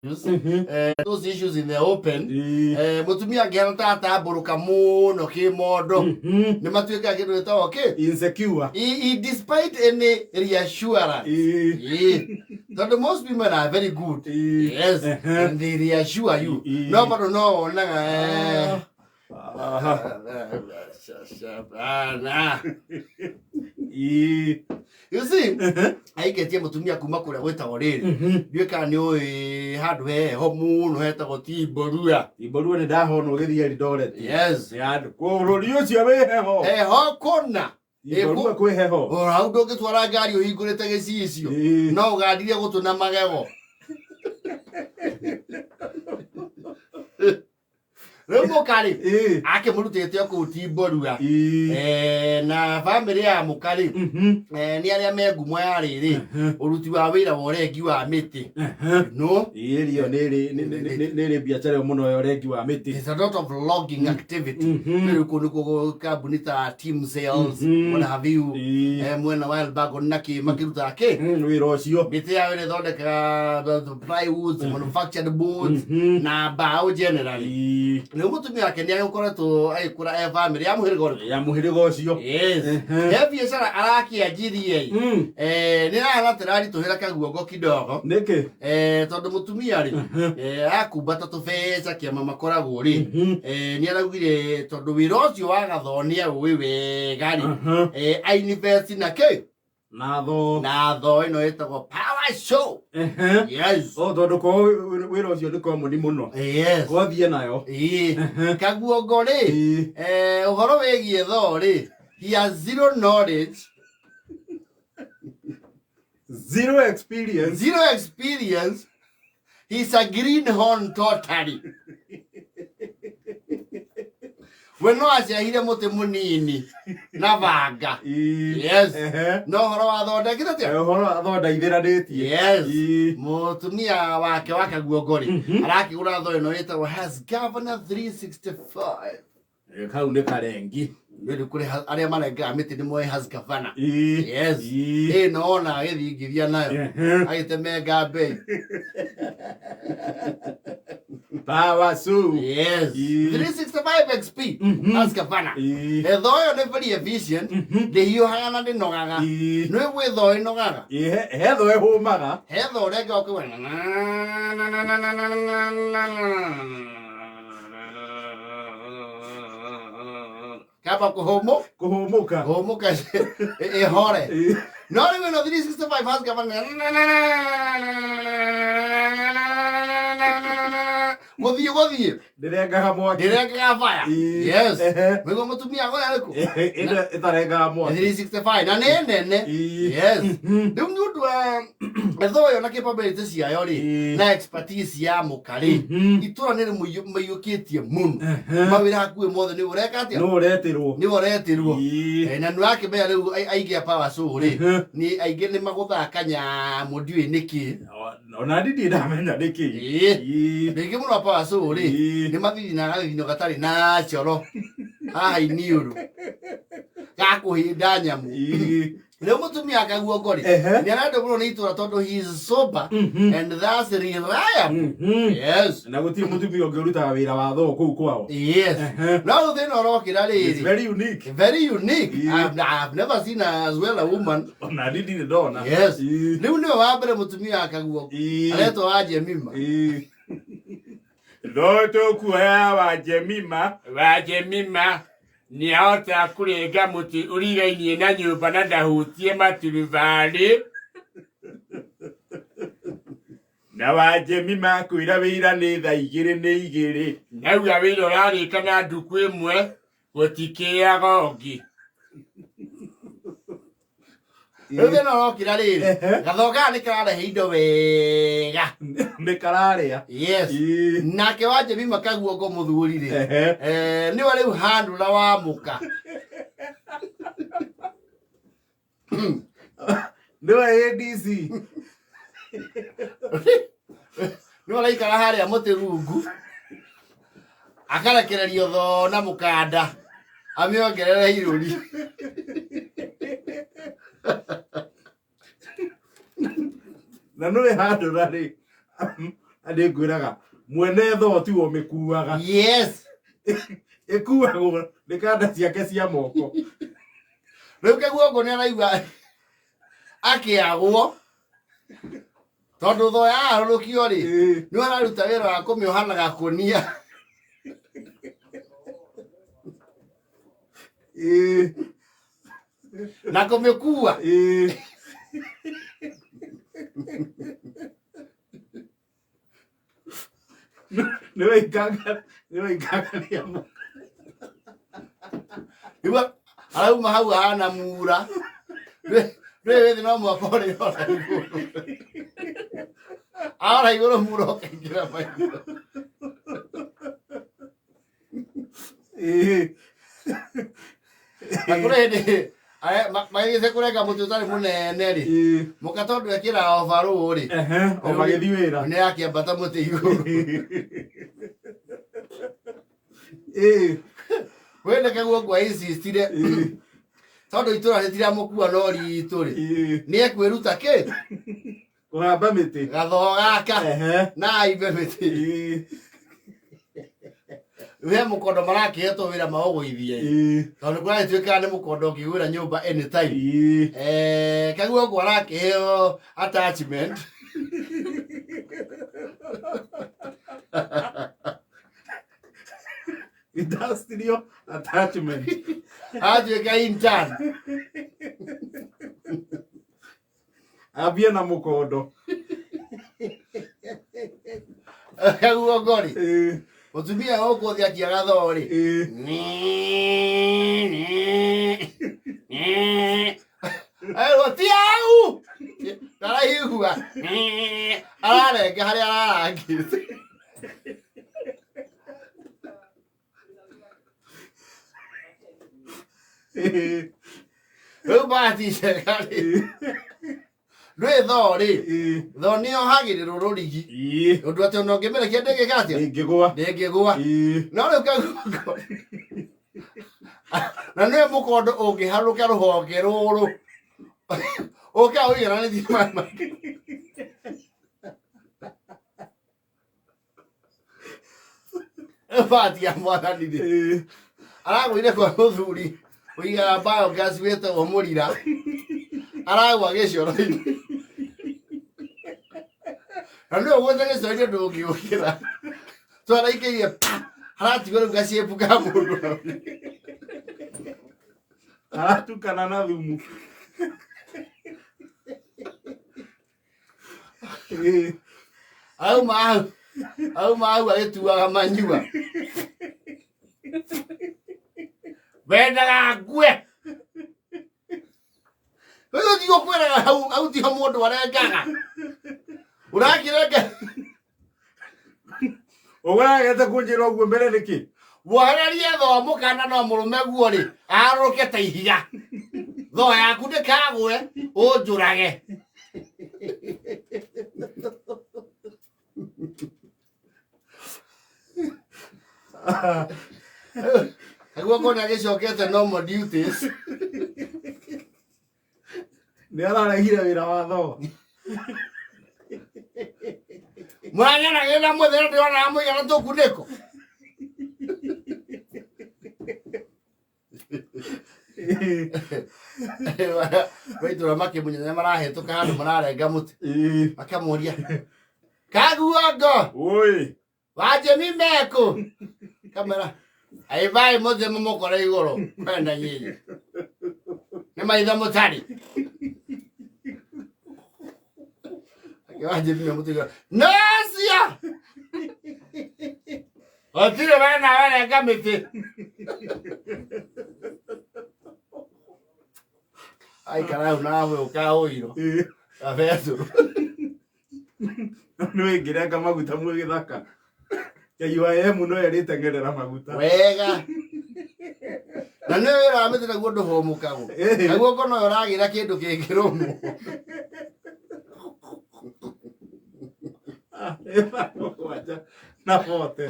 Those issues in the open. Mutumia angĩhana ta atambũrũka mũno kĩmondo, nĩ matuĩkaga kĩndũ gĩtagwo kĩ Insecure. Despite any reassurance. Ĩ. Tondũ most women are very good. Yes. And they reassure you. No bado no wonaga Nah. You see, aiketie mutumia kuma kuria gwitagwo riri, ndiũĩ kana nĩ ũĩ handũ he heho mũno hetagwo Timborua. Imborua nĩ ndahona ũgĩthiĩ Eldoret. Yes. Nĩ handũ bũrũri ũcio wĩ heho. Heho kũna. Imborua kwĩ heho. O hau ndũngĩtwara ngari ũhingũrĩte gĩcicio. No ũgandire gũtũ na magego. Rĩu mũka-rĩ, akĩmũrutĩte o kũu Timborua. Na bamĩrĩ ya mũka-rĩ, nĩ arĩa me ngumo ya rĩrĩ, ũruti wa wĩra wa ũrengi wa mĩtĩ. No Ĩĩ, ĩyo nĩ ĩrĩ biacara ĩyo mũno ya ũrengi wa mĩtĩ. There's a lot of logging activity. Rĩu kũu nĩkuo kambuni ta Team Sales, what have you, mwena wa Elbagon na kĩ makĩrutaga kĩ? Wĩra ũcio. Mĩtĩ yao ĩrĩa ĩthondekaga the plywoods, manufactured boards, na mbaũ generally. Rĩu mũtumia wake nĩ agĩkoretwo agĩkũra e bamĩrĩ ya mũhĩrĩga ũrĩkũ? Ya mũhĩrĩga ũcio. Yes. He biacara arakĩanjirie. Nĩ arahana tĩraritũhĩra kaguongo kidogo. Nĩkĩ? Tondũ mũtumia rĩ, akumbata tũbeca kĩama makoragwo rĩ, nĩ araugire tondũ wĩra ũcio wa gathoo nĩ aũĩ wega rĩ, ainvest na kĩ? Na thoo. Na thoo ĩno ĩtagwo Power Show. Yes. Oh, tondũ ko wĩra ũcio nĩ common mũno. Yes. Gwathiĩ nayo. Ĩĩ. Kaguongo rĩ, ũhoro wĩgiĩ thoo rĩ, he has zero knowledge. Zero experience. Zero experience. He's a greenhorn totally. We no acehire mũtĩ mũnini na banga. Yes. No ũhoro wa thondekire atĩa? Ũhoro wa thonda ithiranĩtie. Yes. Mũtumia wake wa kaguongo rĩ, arakĩgũra thoo ĩno ĩtagwo Husqvarna 365. Kau nĩ karengi. Nĩ kũrĩ arĩa marengaga mĩtĩ nĩ moĩ Husqvarna. Yes. Ĩno ona agĩthingithia nayo. Agĩtemenga mbei. Power Su. Yes. 365 XP. Husqvarna. Thoo ĩyo nĩ very efficient. Ndĩhiũhaga na ndĩnogaga. Nĩ gwĩ thoo ĩnogaga. He thoo ĩhũmaga. He thoo ũrenga ũkauga kamba kũhũmũ Kũhũmũka. Kũhũmũka ĩhore. No rĩu ĩno 365 Husqvarna gũthiĩ gũthiĩ. Ndĩrengaga mwaki. Ndĩrengaga fire. Yes. Nĩguo mũtumia agoya rĩkũ? Ĩno ĩtarengaga mwaki. 365 na nĩ nene. Yes. Rĩu nĩ ũndũ wa etho ĩyo na capability ciayo rĩ, na expertise ya mũka rĩ, itũra nĩ rĩmũiyũkĩtie mũno. Mawĩra hakuhĩ mothe nĩ ũreka atĩa? Nũ ũretĩrwo? Nĩ ũretĩrwo. Na nĩ ũrakĩmenya rĩu aingĩ a Power Show rĩ, nĩ aingĩ nĩ magũthaka nyamũ ndiũĩ nĩkĩ. Ona ndi ndirĩ ndamenya nĩkĩ. Andũ aingĩ mũno a Power Show rĩ, nĩ mathithinaga gathithino gatarĩ na coro haha iniũrũ gakũhĩnda nyamũ. Rĩu mũtumia akaguongo rĩ, nĩ arendwo mũno nĩ itũra tondũ he is sober and thus reliable. Yes. Na gũtirĩ mũtumia ũngĩ ũrutaga wĩra wa thoo kũu kwao. Yes. No rĩu thĩna ũrokĩra It's rĩrĩ, very unique. Very unique. I've never seen as well a woman. Ona ndi ndirĩ ndona. Yes. Rĩu nĩwe wa mbere mũtumia akaguo aretwo wa Jemima. No tũkuoya wa Jemima. Wa Jemima nĩahota kũrenga mũtĩ ũrigainie na nyũmba na ndahutie maturubarĩ. Na wa Jemima kwĩra wĩra nĩ thaa igĩrĩ nĩ igĩrĩ. Nauga wĩra ũrarĩka na nduku ĩmwe gũtikĩaga ũngĩ. Rĩu thĩna ũrokĩra rĩrĩ, gathoga gaka nĩ kararehe indo wega. Nĩ kararĩa. Yes. Nake wa Jemima kaguongo mũthuri rĩ, nĩwe rĩu handũra wa mũka. Nĩwe ADC. Nĩwe araikara harĩa mũtĩ rungu akarekererio thoo na mũkanda amĩongerere irũri. Na nũĩ handũra rĩ, Nĩ ngwĩraga mwene thoo tiwe ũmĩkuaga. Yes. Ĩkuagwo nĩ kanda ciake cia moko. Rĩu Kĩguongo nĩ araigua akĩagwo tondũ thoo yaharũrũkio rĩ, nĩ araruta wĩra wa kũmĩoha na gakũnia. Na kũmĩkua. Nĩ waingangaria mũno. Rĩu arauma hau ahana mura. Ndũĩ wĩthĩ no mwaka ũrĩ ora igũrũ. Ara igũrũ mura ũkaingĩra maitho. Na kũrĩ hĩndĩ magĩthiĩ kũrenga mũtĩ ũtarĩ mũnene rĩ, mũka tondũ ekĩra obarũ rĩ, O magĩthiĩ wĩra. Nĩ yakĩambata mũtĩ igũrũ. Wĩna Kĩguongo insistire tondũ itũra rĩtiramũkua no ritũ rĩ, nĩ ekwĩruta kĩ? Kũhamba mĩtĩ. Gathoo gaka na aimbe mĩtĩ. He mũkondo marakĩhetwo wĩra maũgũithie tondũ kũragĩtuĩkaga nĩ mũkondo ũngĩgwĩra nyũmba anytime. Kĩguongo arakĩheo attachment. Industrial attachment. Atuĩka intern. Ambie na mũkondo. Kĩguongo rĩ, mũtumia gũkũ thĩ akiaga thoo rĩ, erwo ti au ndaraigua, ararenga harĩa ararangĩte. Rĩu bahati njega rĩ, ndwĩ thoo rĩ, thoo nĩ yohagĩrĩrwo rũrigi ũndũ atĩ ona ũngĩmĩrekia ndĩngĩka atĩa? Ndĩngĩgũa. Ndĩngĩgũa. No rĩu Kĩguongo na nĩwe mũkondo ũngĩharũka rũhonge rũrũ ũke ũigananĩtie maĩ make. Bahati ya mwathani rĩ, aragũire kwa mũthuri ũigaga biogas wĩtagwo mũrira, aragwa gĩcoro-inĩ na nĩwe ũgwĩte gĩcoro-inĩ ndũngĩũkĩra, twaraikĩirie pa, haratigwo rĩu gacĩpu ka mũndũ. Aratukana na thumu. Auma hau, auma hau agĩtuaga manyua. Wendaga ngue. Rĩu tigo kwĩraga hau, hau tiho mũndũ arengaga. Ũrakĩrenga. Ũgũragete kũnjĩra ũguo mbere nĩkĩ? Wehererie thoo mũkana no mũrũme guo rĩ, arũrũke ta ihiga. Thoo yaku ndĩkagũe, ũnjũrage. Nĩguo ngone agĩcokete normal duties. Nĩ araregire wĩra wa thoo. Mũranyanagĩrĩra mũthenya ndĩronaga mũigana tũkunĩko. Maitũra makĩmunyanya marahĩtũka handũ mararenga mũtĩ. Makamũria. Kaguongo. Oi. Wanjemi meku. Kamera. Aivai mũtĩ mũmũkore igũrũ. Kwenda nyinyi. Nĩ maitho mũtarĩ. Wanjemi me mũtĩ igũrũ. Nacia. Gũtirĩ we nawe renga mĩtĩ. Aikara hau nawe ũkahũirwo. Gabecũrũ. Nĩ wĩngĩrenga maguta mwĩ gĩthaka. KUIM no ĩrĩteng'erera maguta. Wega. Na nĩ wĩra wa mĩtĩ naguo ndũhũmũkagwo. Naguo ngono ũragĩra kĩndũ kĩngĩrũmwo. Mũgwanja na bote.